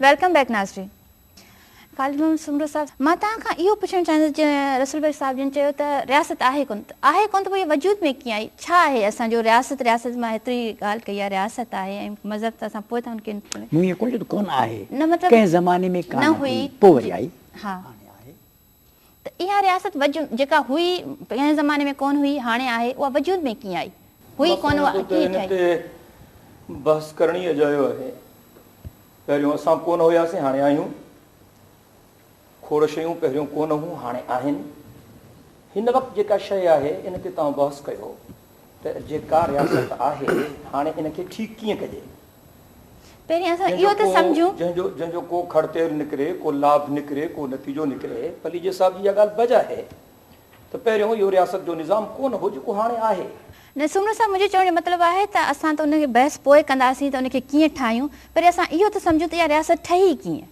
Welcome back ناظرين. خالد محمد سومرو صاحب مان توهان کان اهو پڇڻ چاهيندس جيئن رسول بخش صاحب جن چيو ته رياست آهي ڪونه ته آهي ڪونه ته پوء اها وجود ۾ ڪيئن آئي ڇا آهي اسان جو رياست رياست مان هيتري ڳالهه ڪئي آهي رياست آهي ۽ مذهب ته اسان پوء ٿا ان کي مون ائين ڪونه چيو ته ڪونه آهي نه مطلب ڪنهن زماني ۾ ڪانه هئي پوء وري آئي ها هاڻي آهي. ته اها رياست وجود جيڪا هئي ڪنهن زماني ۾ ڪونه هئي هاڻي آهي اها وجود ۾ ڪيئن آئي هئي مان ڪونه سمجهان اها ٿو ته ڪيئن ان ٺهي. تي بحث ڪرڻ ئي اجايو آهي. پهريون اسان ڪونه هياسين هاڻي آهيون. کوڙ شيون پهريون ڪونه هيون هاڻي آهن. هن وقت جيڪا شيء آهي ان تي توهان بحث ڪيو ته جيڪا رياست آهي هاڻي ان کي ٺيڪ ڪيئن ڪجي. پهرين اسان اهو ته سمجهون. جنهن جو ڪو کڙ تيل نڪري، ڪو لاڀ نڪري، ڪو نتيجو نڪري. پليجي صاحب جي اها ڳالهه بجا آهي ته پهريون اهو رياست جو نظام ڪونه هو جيڪو هاڻي آهي. نه سومرو صاحب منهنجو چوڻ جو مطلب آهي ته اسان ته ان کي بحث پوء ڪنداسين ته ان کي ڪيئن ٺاهيون پهرين اسان اهو ته سمجهون ته اها رياست ٺهي ڪيئن.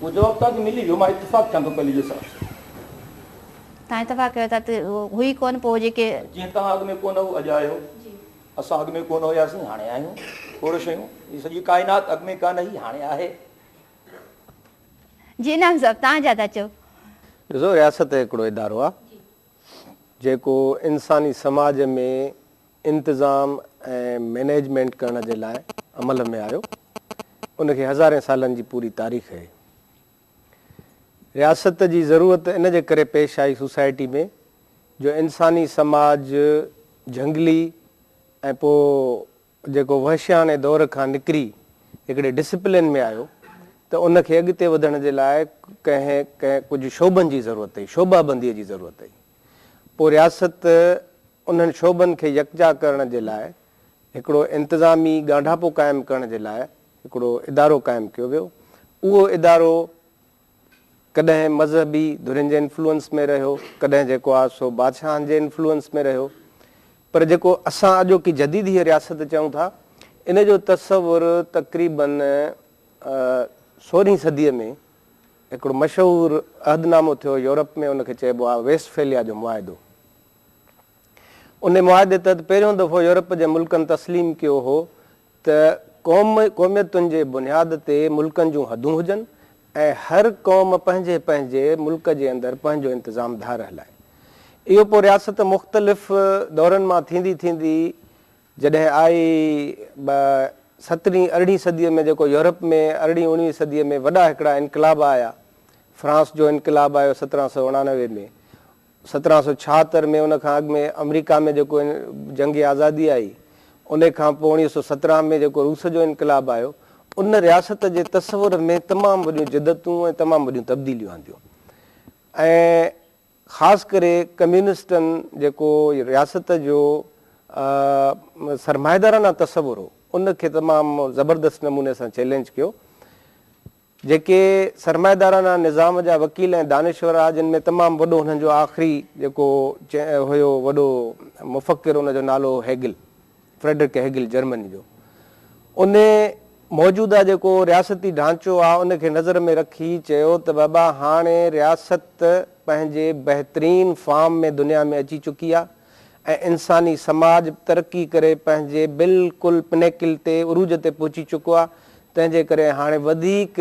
اهو جواب توهان کي ملي ويو، مان اتفاق ڪيان ٿو پليجي صاحب سان. توهان اتفاق ڪيو ٿا ته هئي ڪونه پوء جيڪي. جيئن توهان اڳ ۾ ڪونه هو اڄ آهيو. اسان اڳ ۾ ڪونه هياسين، هاڻي آهيون. کوڙ شيون، هي سڄي ڪائنات اڳ ۾ ڪانه هئي، هاڻي آهي. جي انعام صاحب، توهان ڇا ٿا چئو؟ ڏسو رياست هڪڙو ادارو آهي، جيڪو انساني سماج ۾ انتظام ۽ مئنيجمينٽ ڪرڻ جي لاء عمل ۾ آيو. ان کي هزارين سالن جي پوري تاريخ اهي. رياست جي ضرورت ان جي ڪري پيش آئي سوسائٽي ۾ جو انساني سماج جهنگلي ۽ پوء جيڪو وحشياڻي دور کان نڪري هڪڙي ڊسپلين ۾ آيو ته ان کي اڳتي وڌڻ جي لاء ڪنهن ڪنهن ڪجهه شعبن جي ضرورت هئي، شعبه بندي جي ضرورت هئي. پوء رياست انهن شعبن کي يڪجا ڪرڻ جي لاء هڪڙو انتظامي ڳانڍاپو قائم ڪرڻ جي لاء هڪڙو ادارو قائم ڪيو ويو. اهو ادارو ڪڏهن مذهبي ڌرين جي انفلوئنس ۾ رهيو، ڪڏهن جيڪو آهي سو بادشاهن جي انفلوئنس ۾ رهيو. پر جيڪو اسان اڄوڪي جديد هيء رياست چئون ٿا، ان جو تصور تقريباً سورهين صديء ۾ هڪڙو مشهور عهدنامو ٿيو يورپ ۾ ان کي چئبو آهي ويسٽفيليا جو معاهدو. ان معاهدي تحت پهريون دفعو يورپ جي ملڪن تسليم ڪيو هو ته قوم قوميتن جي بنياد تي ملڪن جون حدون هجن ۽ هر قوم پنهنجي پنهنجي ملڪ جي اندر پنهنجو انتظام ڌار هلائي. اهو پوء رياست مختلف دورن مان ٿيندي ٿيندي جڏهن آئي سترهين ارڙهين صديء ۾ جيڪو يورپ ۾ ارڙهين اڻويهين صديء ۾ وڏا هڪڙا انقلاب آيا، فرانس جو انقلاب آيو 1789 ۾، 1776 ۾ ان کان اڳ ۾ آمريڪا ۾ جيڪو جنگ آزادي آئي، ان کان پوء 1917 ۾ جيڪو روس جو انقلاب آيو، ان رياست جي تصور ۾ تمام وڏيون جدتون ۽ تمام وڏيون تبديليون آنديون ۽ خاص ڪري ڪميونسٽن جيڪو رياست جو سرمائيدارانه تصور هو، ان کي تمام زبردست نموني سان چئلينج ڪيو. جيڪي سرمائيدارانه نظام جا وڪيل ۽ دانشور ها جن ۾ تمام وڏو انهن جو آخري جيڪو هيو وڏو مفڪر ان جو نالو هو هيگل، فريڊرڪ هيگل جرمني جو. ان موجوده جيڪو رياستي ڍانچو آ ان کي نظر ۾ رکي چيو ته بابا هاڻي رياست پنهنجي بهترين فارم ۾ دنيا ۾ اچي چڪي آ ۽ انساني سماج ترقي ڪري پنهنجي بلڪل پنيڪل تي عروج تي پهچي چڪو آ تنهن جي ڪري هاڻي وڌيڪ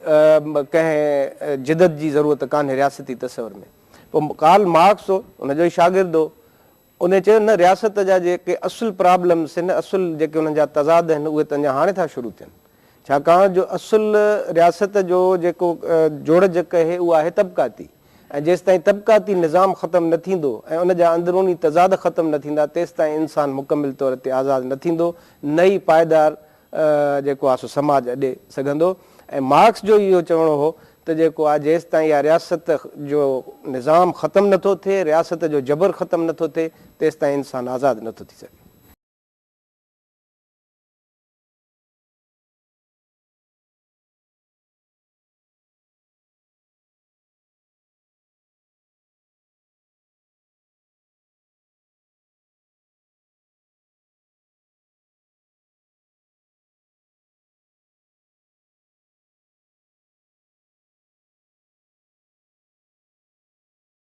ڪنهن جدت جي ضرورت ڪانهي رياستي تصور ۾. پوء ڪارل مارڪس هو، ان جو ئي شاگرد هو، ان چيو نه رياست جا جيڪي اصل پرابلمس آهن، اصل جيڪي انهن جا تضاد آهن اهي ته اڃا هاڻي ٿا شروع ٿين. ڇاڪاڻ جو اصل رياست جو جيڪو جوڙجڪ آهي اهو آهي طبقاتي ۽ جيستائين طبقاتي نظام ختم نه ٿيندو ۽ ان جا اندروني تضاد ختم نه ٿيندا تيستائين انسان مڪمل طور تي آزاد نه ٿيندو نه ئي پائيدار جيڪو آهي سو سماج اڏي سگهندو ۽ مارڪس جو اهو چوڻو هو ته جيڪو آهي جيستائين اها رياست جو نظام ختم نه ٿو ٿئي رياست جو جبر ختم نه ٿو ٿئي تيستائين انسان آزاد نه ٿو ٿي سگهي.